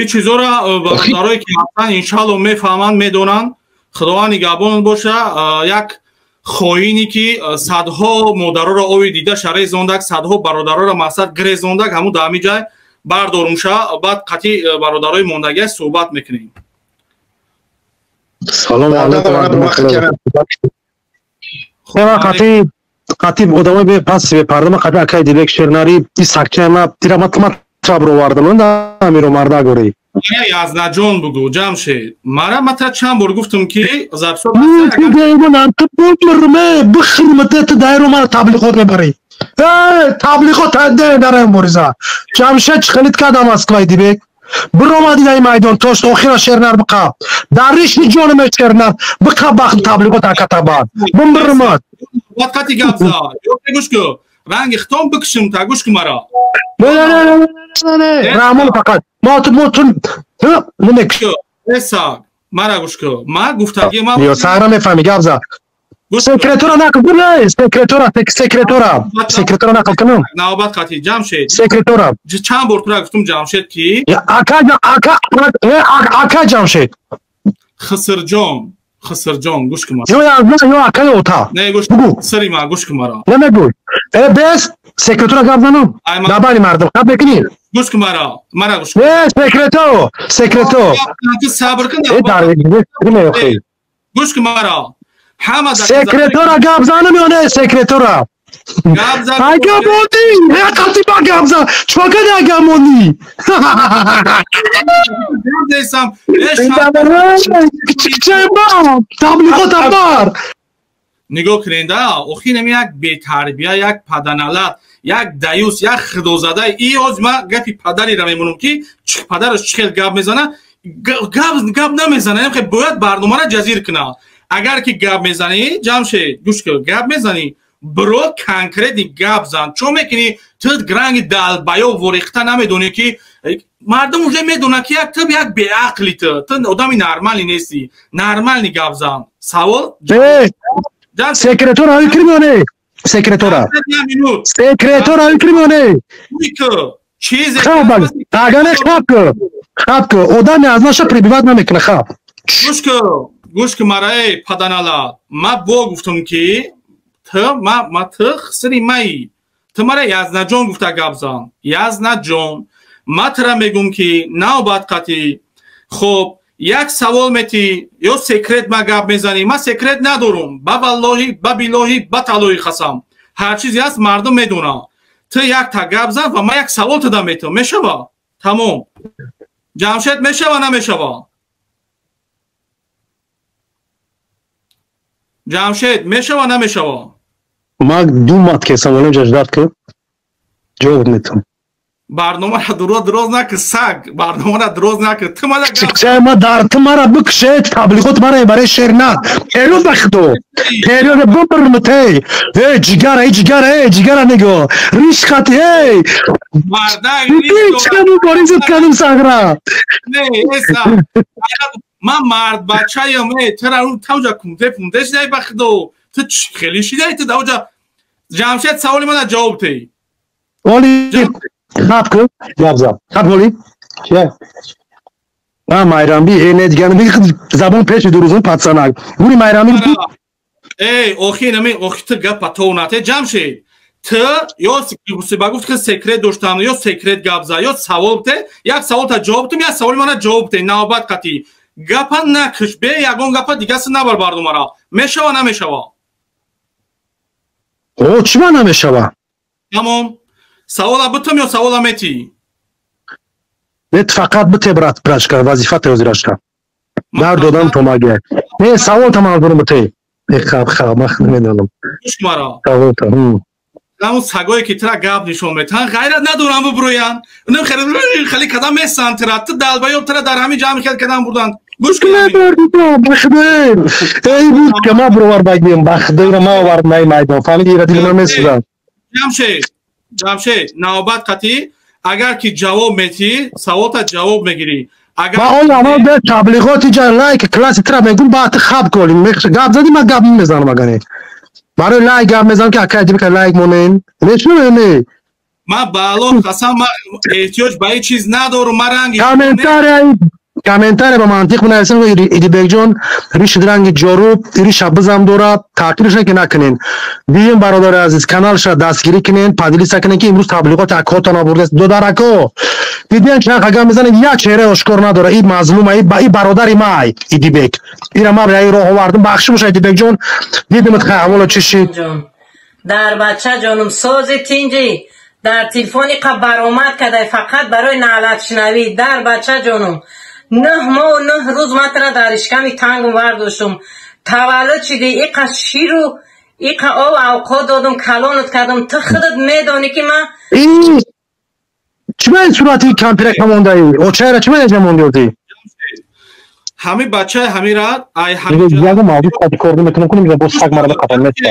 Ин чизоро бародарое ки ҳастанд, иншаалло мефаҳманд, медонанд. Худованд нигаҳбон боша. Як хоине ки садҳо модароро ови дида шарезондак, садҳо бародароро мақсад гирезондак, ҳамун дар ҳамин ҷай бардорумша, баъд қатъи бародарои мондагия суҳбат мекунем. Салом алайкум. Қатъи қатъи одамои бепас бепарда, ман қатъи акай Дилек Шернари и сакчаи ма тира ма тра бировардам, да амиро марда гори. Язнаҷон, бугӯ, Ҷамшед, мара ма тра чанд бор гуфтам ки записо бихирмате, ту дайро мара таблиғот мебарӣ. Таблиғот дараем мубориза. Ҷамшед чӣ хелит карда Москваи Дибек? Биромади дар майдон, то охира Шернар биқаб. Дар ришни ҷонаме Шернар биқаб, бахт таблиғот акатабад. Бимбирмад. Вақти гап за. Ё гӯш ку. Ранги хитом бикшим та, гӯш ку мара. Не, не, не, не, не. Раҳмон фақат. Ма ту мо ту немек. Эса, мара гӯш ку. Ма гуфтаги ма. Ё сара мефаҳми, гап за. Секретора нақл кун, секретора, секретора. Секретора нақл кунам. Навбат қатӣ, Ҷамшед. Секретора. Чанд бор тура гуфтум, Ҷамшед, ки ака, ака, ака Ҷамшед. Хисрҷон, Хисрҷон, гӯш кун. Ё ё ака ё ота. Не, гӯш сири ма, гӯш кун мара. Намегӯй. Э, бес секретора гап занам. Дабани мардум хаб мекунӣ? Гӯш кун мара. Мара гӯш. Не, секрето, секрето. Сабр кун. Э, дар гӯш кун мара. Ҳама секретора гап занам ё не, секретора? Гап зан. Ага моди, қати ба гап зан. Чӣ када ага моди? Десам. Таблиғот бар. Нигоҳ кунед, охир ами як бетарбия, як паданалат, як даюс, як худозада. И ҳоз ма гапи падареро мемонам, ки падараш чӣ хел гап мезана. Гап гап намезана, бояд барномаро ҷазир кунад. Агар ки гап мезанӣ, Ҷамшед, гӯш кун, гап мезанӣ, биро конкретный гап зан. Чо мекунӣ ту ранги далбаё ворихта? Намедонӣ ки мардум уже медонад, ки як ту як беақли, ту одами нормалӣ нестӣ. Нормальный гап зан, савол. Секретора икримоне, секретора, секретора икримоне. Чизе агане хаб ку, хаб ку, одами аз наша прибивать намекуна, хаб. Гӯш ку, гӯш ку мара, эй паданала. Ма бо гуфтам, ки ту ма ту хисри маи, ту мара Язнаҷон гуфта гап зан. Язнаҷон, ма тура мегӯм, ки навбат қатӣ. Хоб, як савол метӣ ё секрет ма гап мезанӣ? Ма секрет надорум, ба валлоҳи, ба биллоҳи, ба талоҳи қасам, ҳар чизе ҳаст, мардум медонад. Ту якта гап зан ва ма як савол туда метавам, мешава? Тамом, Ҷамшед, мешава, намешава? Ҷамшед, мешава, намешава? Ма ду мат кесам, олем ҷаждат ку, ҷавоб метам. Барномаро дроз накӣ, саг, барномаро дроз накӣ, ту мара. Ма дар ту мара бикше, таблиғот мара барои Шернат период бахто период бубрмте. Э, ҷигара, э, ҷигара, э, ҷигара, нигоҳ, риш хати, эй. Мардак. Чикану боризат кадум сагра. Не, эса, ман мард бачаям, э, тура тавҷа кунте пунте шидай, бахто ту хеле шидай, ту давҷа. Ҷамшед, саволи мана ҷавоб теи. Оли хаб ку, гап зад, хаб оли. А майрамби, э, не, дигар забон пеши дурузун патсанак гури майрамби. Эй, охи нами, охи, ту гапа тонате, Ҷамшед, ту ё ба гуфт, ки секрет доштам, ё секрет гап за, ё савол те, як саволта ҷавоб тум, як саволи мана ҷавоб те, навбат қатӣ. Гапа накиш, бе ягон гапа дигаси набар барномара. Мешава, намешава? О, чима намешава? Тамом, савола бутум ё савола метӣ? Нет, фақат бите, брат, брашка, вазифа озирашка дар додам томаге. Не, савол та манзурум бите. Хаб, хаб, ман намедонам. Гӯш мара. Ҳамун сагое, ки тира гап нишон метаҳанд, ғайрат надоранд бубурӯянд. Унам хеле кадам месанд тира, ту далбаёб, тира дар ҳамин ҷамъ хел кадам бурданд. Гӯш. Эй, буд ка ма бировар багим, ба худоира ма овард най майдон, фаҳмиди, ира дили ман месӯзад. Ҷамшед, Ҷамшед, навбат қатӣ, агар ки ҷавоб метӣ, саволта ҷавоб мегирӣ. Агар он аввал бе таблиғоти ҷа лайк класси тра мегум, баъд хаб колим гап зади, ман гап мезанам, агане барои лайк гап мезанам, ки акай дибика лайк монен, мешунаве не? Ман ба Аллоҳ қасам, ман эҳтиёҷ ба ин чиз надорум. Ман ранги Комментария ба мантиқ бинависем. Идибекҷон риши ранги ҷоруб, риша бизам дорад, таъқирша ки накунен. Биён, бародари азиз, каналша дастгирӣ кунен, поделиться кунен, ки имрӯз таблиғоти акотона бурдааст. Додарако, дидиан чанд қагам мезанед, як чеҳраи ошкор надора. И мазлума, и бародари май Идибек. Ира ма ба роҳ овардам. Бахши боша, Идибекҷон, дидимат хай ҳаволо чӣ шид. Дар бача ҷонум сози тинҷӣ дар телефони қа баромад кадай фақат барои наълатшунавӣ. Дар бача ҷонум, 9 моҳу 9 рӯз матра дар ишками тангум вардоштум. Таваллуд шидӣ, иқа ширу иқа об авқот додум, калонат кардум. Ту худат медонӣ, ки ман Чӣ ба ин сурати кампира камондаӣ? Очайра чӣ ба инҷа мондиётӣ? Ҳами бачаи ҳамира ай. Ягон мавзӯъ қати кор намекунам, кунем, бо саг мара қафан места.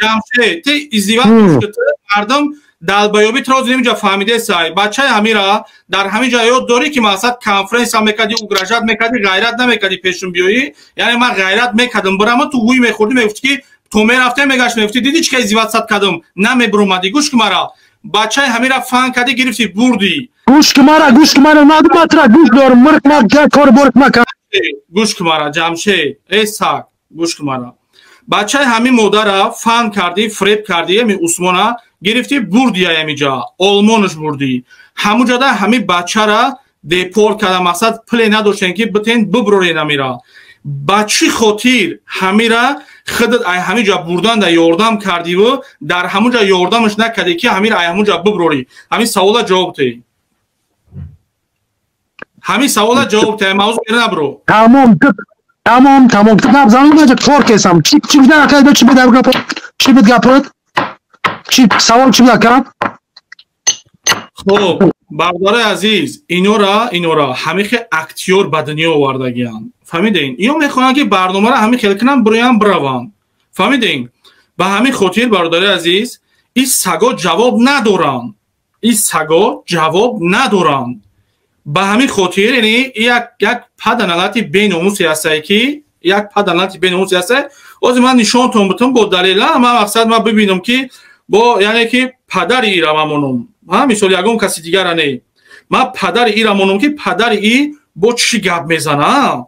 Ҷамшед, ти издиват мардум далбаёбӣ тро инҷа фаҳмидесай. Бачаи ҳамира дар ҳамин ҷа ёд дорӣ, ки мақсад конференсия мекардӣ, угрожать мекардӣ, ғайрат намекардӣ пешум биёӣ. Яъне ман ғайрат мекардам бирама, ту ҳуй мехӯрдӣ, мегуфтӣ, ки то мерафтем, мегашт, мегуфтӣ: «Дидӣ, чӣ ка издеваться кардам?» Намебуромадӣ. Гӯш ки мара, бачаи ҳамира фан кардӣ, гирифтӣ, бурдӣ. Гӯш ки мара, гӯш ки мара, надуматра гӯш дорам, мирқ ма кор борк ма. Гӯш ки мара, Ҷамшед, эй саг, гӯш ки мара. Бачаи ҳамин модара фан кардӣ, фреб кардӣ, ами Усмона гирифтӣ, бурдӣ, ҳамиҷа Олмонаш бурдӣ. Ҳамуҷада ҳамин бачара депорт карда, мақсад пуле надоштем, ки битен биброрен амира. Ба чӣ хотир ҳамира худат ай ҳамин ҷа бурдан да ёрдам кардиву дар ҳамун ҷа ёрдамаш накардӣ, ки ҳамира ай ҳамун ҷа биброрӣ? Ҳамин савола ҷавоб теҳ, ҳамин савола ҷавоб теҳ, мавзӯ бера набро. Тамом, тамом, тамом. Гап занам, кор кесам. Чӣ чӣ буд, ака? Чӣ буд гап? Чӣ буд гапот? Чӣ савол, чӣ буд, ака? Хуб, бардораи азиз, инора ҳамин хел актёр ба дунё овардагианд, фаҳмидем? Ино мехоҳанд, ки барномаро ҳамин хел кунанд, бироянд, бираванд, фаҳмидем? Ба ҳамин хотир, бародари азиз, ин саго ҷавоб надоранд, ин саго ҷавоб надоранд. Ба ҳамин хотир, яъне як паданалати беномусе ҳастае, ки як паданалати беномусе ҳастае. Ҳозир ман нишонтон бутам бо далела. Ман мақсад ман бибинам, ки бо яъне ки падари ира мамонам, ҳа, мисол, ягон каси дигара не, ман падари ира монам, ки падари и бо чӣ гап мезана.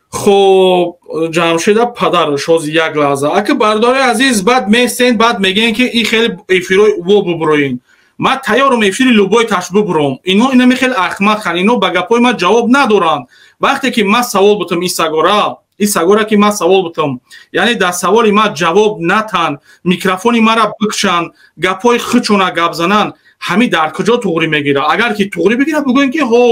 Хоб, Ҷамшеда падараш ҳозир як лаҳза. Ака, бародари азиз, баъд местен, баъд мегӯен, ки ин хеле эфирои во бубуроин. Ман тайёрам эфири любой таш бубуром. Ино инами хеле ахмақанд, ино ба гапҳои ман ҷавоб надоранд. Вақте ки ман савол бутам ин сагора, ки ман савол бутам, яъне дар саволи ман ҷавоб натан, микрофони мара бикшанд, гапҳои хучона гап зананд, ҳамин дар куҷо туғрӣ мегирад? Агар ки туғрӣ бигирад, бигӯем, ки ҳо,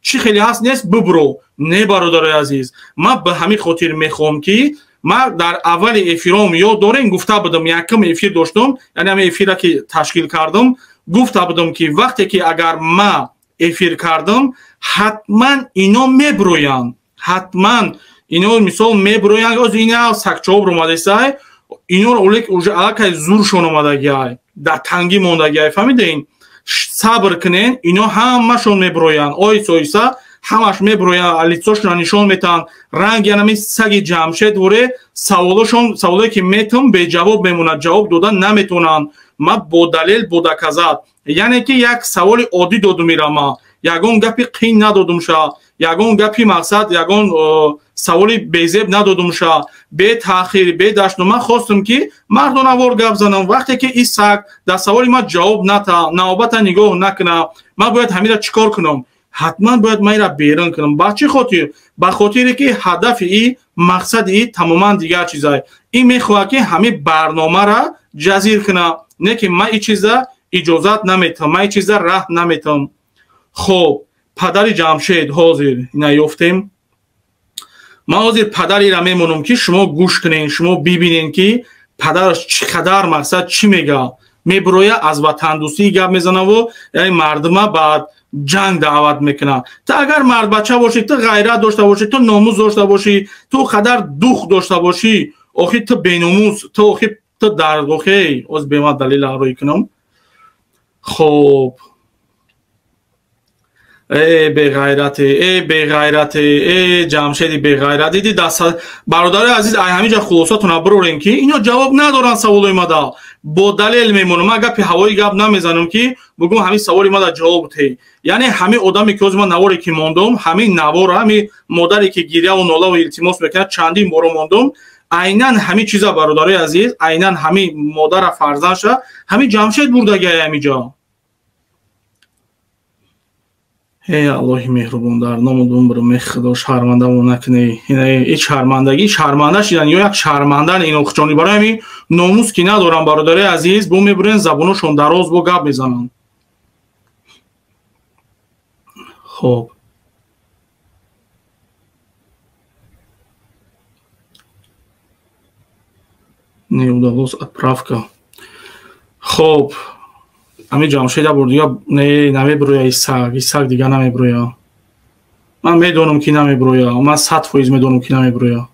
чӣ хеле ҳаст, нест, бибуро. Не, бародарои азиз, ман ба ҳамин хотир мехоҳам, ки ман дар аввали эфиром, ёд дорем, гуфта будам, якум эфир доштум, яъне ҳамин эфира ки ташкил кардам, гуфта будам, ки вақте ки агар ман эфир кардам, ҳатман ино мебуроянд, ҳатман ино мисол мебуроянд. Оз ина сагчаҳо буромадесай, иноро уже аллакай зуршон омадагиай, дар тангӣ мондагиай, фаҳмидем? Сабр кунен, ино ҳамашон мебуроянд, оҳиста оҳиста ҳамаш мебуроянд, лицо шонро нишон метаҳанд. Ранги анами саги Ҷамшед воре саволошон, саволое ки метам, беҷавоб мемонад, ҷавоб дода наметавонанд. Ман бо далел, бо доказать, яъне ки як саволи оддӣ додум ирама, ягон гапи қин надодумша, ягон гапи мақсад, ягон саволи безеб надодумша, бетаъхир, бедашту ман хостум, ки мардонавор гап занам. Вақте ки ин саг дар саволи ман ҷавоб ната, навбата нигоҳ накуна, ман бояд ҳамира чӣ кор кунам? Ҳатман бояд ман ира берун кунам. Ба чӣ хотир? Ба хотире ки ҳадафи и, мақсади и тамоман дигар чизае. Ин мехоҳад, ки ҳамин барномара ҷазир куна. Не ки ман ин чиза иҷозат наметавам, ман ин чиза раҳ наметавам. Хоб, падари Ҷамшед ҳозир ина ёфтем. Ман ҳозир падарира мемонам, ки шумо гӯш кунен, шумо бибинен, ки падараш чӣ қадар мақсад чӣ мега. Мебуроя, аз ватандӯстӣ гап мезанаву яъне мардума ба ҷанг даъват мекунад. Ту агар мардбача бошӣ, ту ғайрат дошта бошӣ, ту номус дошта бошӣ, ту қадар дух дошта бошӣ, охи ту беномус, ту охи ту дар охе оз бема далел рӯй кунам. Хоб, э беғайрате, э беғайрате, э Ҷамшеди беғайрат, диди даст. Бародари азиз, ай ҳамин ҷа хулосатона бирорем, ки ино ҷавоб надоранд саволои мада. Бо далел мемонам. Ман гапи ҳавоӣ гап намезанам ки бугум ҳамин саволи мада ҷавоб те. Яъне ҳамин одаме ки ҳозир ман наворе ки мондум, ҳамин навора, ҳамин модаре ки гиряву нолаву илтимос мекунад, чандин боро мондум, айнан ҳамин чиза бародарои азиз, айнан ҳамин модара фарзандша ҳамин Ҷамшед бурдагиай ҳамиҷо. Эй Аллоҳи меҳрубон, дар ному думбру мехудо шармандамо накунӣ. Ин шармандагӣ шарманда шидан ё як шармандан ино хучони. Барои ҳамин номус ки надорам бародари азиз, бо мебурен забоношон дароз бо гап мезананд. Хоб, не удалось отправка. Хоб, ами Ҷамшеда бур дига не намеброя. Исак, Исак дига намеброя. Ман медонам ки намеброя. Ман 100% медонам ки намеброя.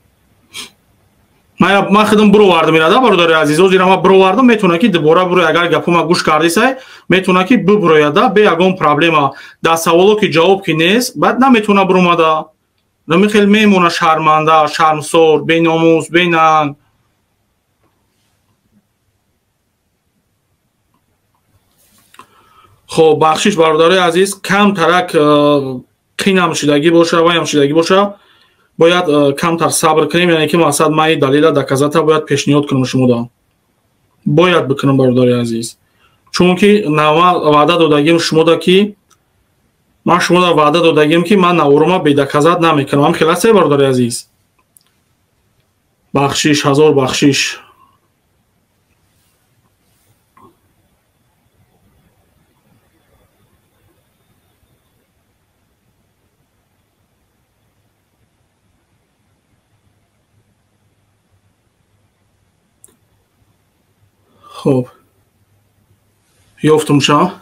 Ман худам бировардам ира да бародари азиз. Ҳозир ман бировардам, метавона ки дубора бироя. Агар гапо ма гӯш кардисай, метавона ки биброя да бе ягон проблема. Дар саволо ки ҷавоб ки нест, баъд наметавона биромада. Намихел мемона шарманда, шармсор, беномус, бенанг. Хоб, бахшиш бародарои азиз, камтарак қинам шидагӣ боша, ваям шидагӣ боша, бояд камтар сабр кунем. Яъне ки мақсад ман ин далела доказата бояд пешниҳод кунам шумода. Бояд бикунам бародари азиз. Чунки ваъда додагим шумода ки ман шумода ваъда додагим ки ман наворума бедаказат намекунам. Ҳам хел ҳастед бародари азиз? Бахшиш, ҳазор бахшиш. Хоб, ёфтумша.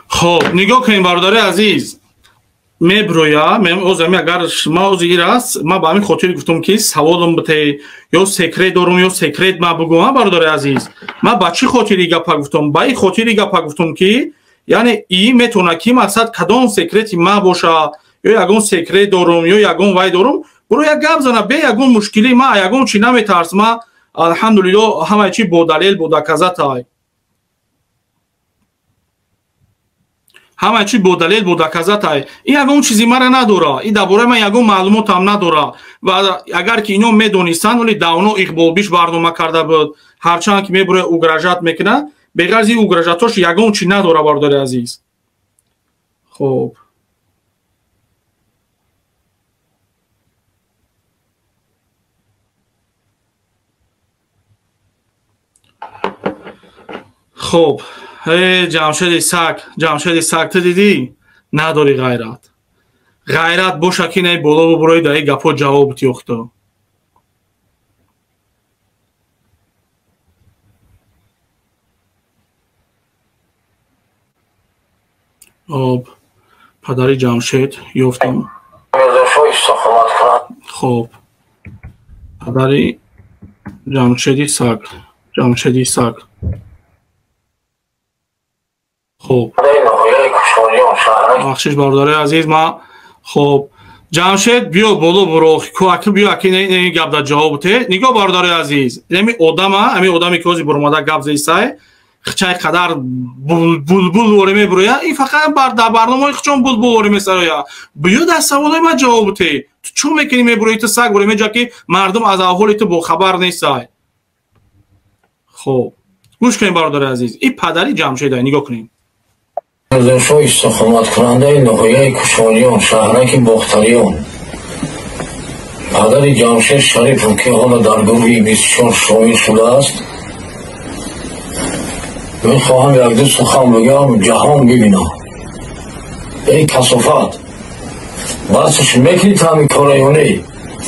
Хоб, нигоҳ кунем бародари азиз. Меброя, озами агар ма ози ир аст, ма ба ҳамин хотир гуфтам ки саволам бите, ё секрет дорум, ё секрет ма бугум, бародари азиз. Ма ба чӣ хотири гапа гуфтам? Ба ин хотири гапа гуфтам ки яъне и метавона ки мақсад кадом секрети ма боша, ё ягон секрет дорум, ё ягон вай дорум, буро як гап зана бе ягон мушкилӣ. Ма ягон чӣ наметарсам. Ма алҳамдулиллоҳ ҳамаи чӣ бо далел, бо доказатай. Ҳамаи чӣ бо далел, бо доказатай. Ин ягон чизи мара надора. Ин дар бораи ман ягон маълумотам надора. Ва агар ки ино медонистанд, вале давно Иқболбиш барнома карда буд. Ҳарчанд ки мебуре угрожать мекунад, беғарзи угрожать ош ягон чӣ надора бародари азиз. Хоб, хоб, э Ҷамшеди саг, Ҷамшеди саг, ту дидӣ? Надорӣ ғайрат. Ғайрат боша ки наи боло бубурои дар ин гапҳо ҷавоб битёхто. Хоб, падари Ҷамшед ёфтам. Хоб, падари Ҷамшеди саг, Ҷамшеди саг. Хоб, бахшиш бародари азиз, ма хоб, Ҷамшед биё боло буро, кӯаки биё, аки не гап дар ҷавоб те. Нигоҳ бародари азиз, ами одама, ами одаме ки ҳозир буромада гап зесай, хчай қадар булбул воре мебуроя, ин фақат дар барномаи хчон булбул воре месароя. Биё дар саволои ман ҷавоб те. Ту чӯ мекунӣ мебурои, ту саг воре меҷа ки мардум аз аҳволи ту бохабар нестай. Хоб, гӯш кунем бародари азиз, ин падари Ҷамшеда, нигоҳ кунем. Мирзошоҳ истиқоматкунандаи ноҳияи Кушониён, шаҳраки Бохтариён, падари Ҷамшед Шарипов, ки ҳоло дар гурӯҳи 24 шомил шудааст, мехоҳам якду сухан бигӯям, ҷаҳон бибинам. Эй касофат, басш мекунӣ ту ҳамин кора ё не?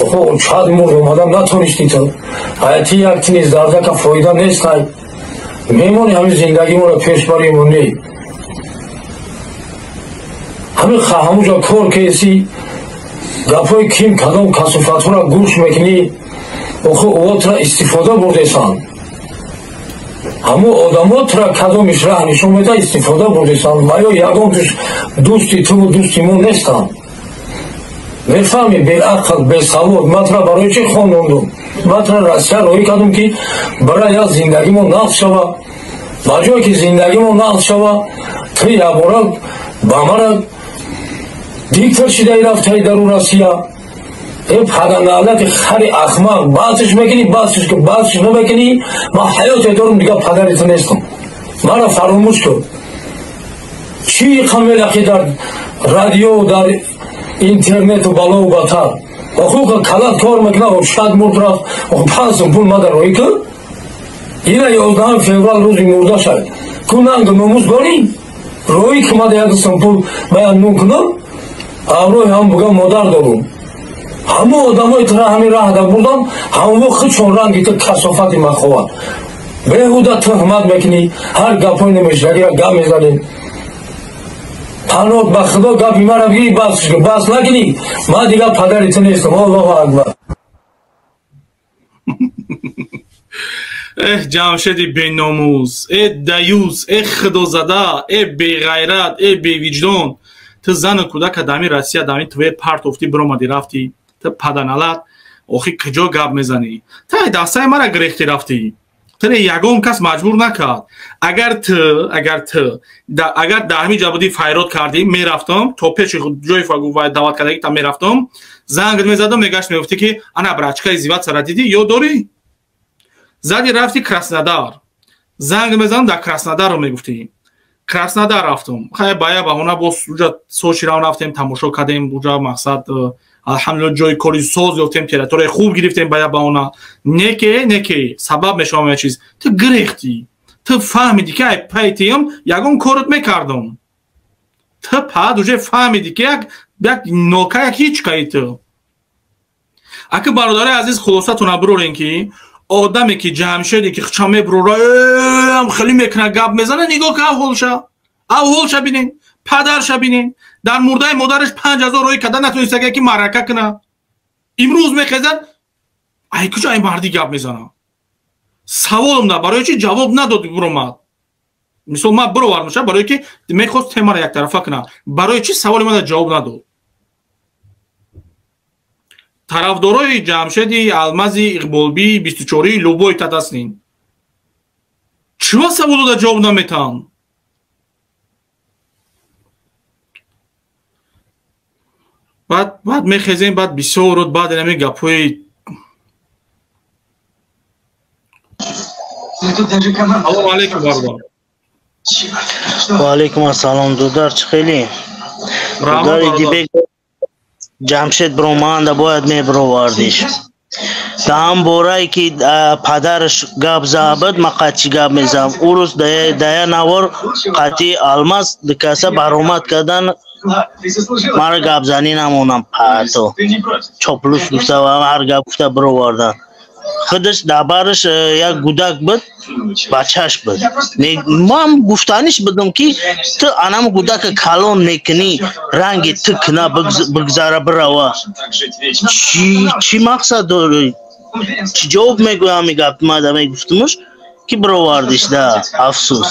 Охо, чанд мурғ омадам натонистӣ ту. Ҳаяти як тини зардака фоида нестай. Мемонӣ ҳамин зиндагимонро пеш барем ё не? Ҳамин ҳамуҷо кор кеси, гапҳои ким кадом касофатҳоро гӯш мекунӣ, охо овотра истифода бурдесанд. Ҳамо одамотра кадомиш раҳ нишон меда истифода бурдесанд, ва ё ягон дӯсти туву дӯсти мо нестанд. Мефаҳмӣ, беақл, бесавод, ман тура барои чӣ хонондум? Ман тура Россия роҳӣ кардам, ки бара як зиндагимо нағз шава. Ба ҷое ки зиндагимо нағз шава, ту якбора ба мара диктор шидаи рафтаи дару Россия. Э падарналати хари ахмақ, баъсиш мекунӣ, баъсиш кун, баъсиш намекунӣ, ман ҳаёте дорам, дигар падари ту нестам. Мара фаромӯш кун. Чӣ қамелақӣ дар радио, дар интернету балову батар? Охука калат кор мекунад, шад мурд рафт, оху 5 сум пул мада роҳӣ кун. Ина 11 феврал рӯзи мурда шад. Ку нангу номус дорӣ? Роҳӣ ки мада 1 сум пул баяд нун кунам, авроҳи ҳам бугам модар дорум. Ҳамон одамои тура ҳамин раҳда бурдам, ҳамон худшон ранги ту касофати маховат. Беҳуда туҳмат мекунӣ, ҳар гапҳои намешавагира гап мезанӣ. Паноҳ ба Худо, гапи мара бигирӣ, бас бас накунӣ, ман дигар падари ту нестам. Аллоҳу акбар. Эҳ Ҷамшеди беномус, э даюс, э худозада, э беғайрат, э бевиҷдон. Ту зану кӯдака дами Россия, дами тве партофтӣ, биромадӣ рафтӣ. Ту паданалат, охи куҷо гап мезанӣ? Ту ай дастаи мара гирехтӣ рафтӣ. Туре ягон кас маҷбур накард. Агар ту, агар ту, агар дар ҳамин ҷо будӣ, файрод кардӣ, мерафтам то пеши ҷои даъват кардагӣ та мерафтам, занг мезадам, мегашт, мегуфтӣ ки ана брачкаи зиватсара дидӣ ё дорӣ? Зади рафти Краснодар. Занг мезадам, дар Краснодарро мегуфтӣ. Краснодар рафтам. Хай ба як баҳона боз уҷа Сочи рафтем, тамошо кардем, уҷа мақсад алҳамдулилла ҷои кори соз ёфтем, территорияи хуб гирифтем ба як баҳона. Неке, неке, сабаб мешавам як чиз. Ту гирехтӣ. Ту фаҳмидӣ ки ай пайтиам ягон корот мекардам. Ту пад уже фаҳмидӣ ки як нока, як ҳеч каи ту. Аки бародарои азиз, хулосатона бирорем ки одаме ки Ҷамшеде ки хча мебурора, хеле мекуна, гап мезана, нигоҳ ка аҳволша. Аҳволша бинен, падарша бинен. Дар мурдаи модараш 5000 роҳӣ карда натонистага ки маърака куна. Имрӯз мехезад, ай куҷо ай марди гап мезана? Саволам да барои чи ҷавоб надод биромад? Мисол ман бировардамша барои ки мехост темаро яктарафа куна. Барои чи саволи мана ҷавоб надод? Тарафдорои Ҷамшеди Алмази Иқболбӣ 24 любой татаснин. Чива саволо да ҷавоб наметаҳанд? Баъд мехезем, баъд бисёр рӯд, баъд инами гапҳои. Салому алейкум, бародар. Ва алейкум ассалом, дудар, чӣ хеле? Дудари Дибек, Ҷамшед броманда бояд мебировардиш. Даҳам борае ки падараш гап забад, ма қатъи гап мезанам. Ӯ рӯз дая навор қатъи Алмаз дикаса баромад кардан, мара гапзанӣ намонам паато. Чоплус гуфта ва ҳар гап гуфта бировардан. Худаш дар бараш як гудак буд, бачаш буд. Ман гуфтаниш будам ки ту анам гудака калон мекунӣ, ранги ту куна бигзара бирава. Чӣ мақсад дорӣ? Чӣ ҷавоб мегӯям ин гап мада мегуфтумуш ки бировардиш да, афсӯс.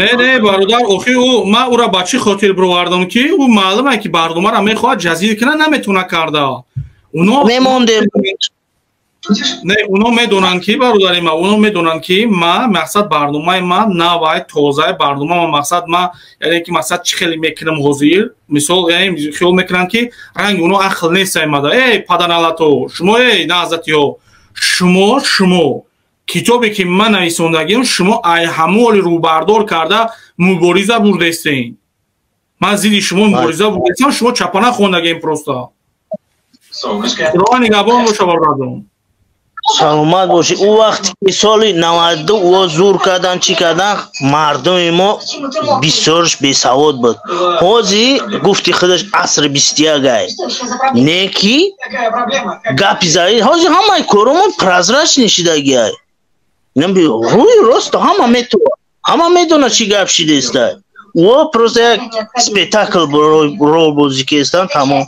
Не, не, бародар, охи ӯ ман ӯра ба чӣ хотир бировардам ки ӯ маълум ки барномаро мехоҳад ҷазир кунад, наметавона карда. Уно мемондем. Не, уно медонанд ки бародари ма, уно медонанд ки ма мақсад барномаи ма навай, тозаи барнома ма мақсад ма, яъне ки мақсад чӣ хеле мекунам ҳозир, мисол, яъне хиёл мекунанд ки ранги уно ақл нест аймада. Эй паданалато, шумо, эй наҳзатиҳо, шумо китобе ки ман нависондагиам, шумо ай ҳамоли рӯбардор карда мубориза бурдестен. Ман зидди шумо мубориза бурдестам, шумо чапана хондагием просто. Худованд нигаҳбон боша, бародарон. Саломат бошӣ. Ӯ вақте ки соли 92 ӯ зур кардан, чӣ кардан, мардуми мо бисёрш бесавод буд. Ҳозир гуфти худаш асри 21 ай. Не ки гапи заи, ҳозир ҳамаи коромон прозрачный шидаги ай. Рӯи рост ҳама метавонад, ҳама медонад чӣ гап шидеста. Ӯ просто як спектакл рол бозӣ кестан, тамом.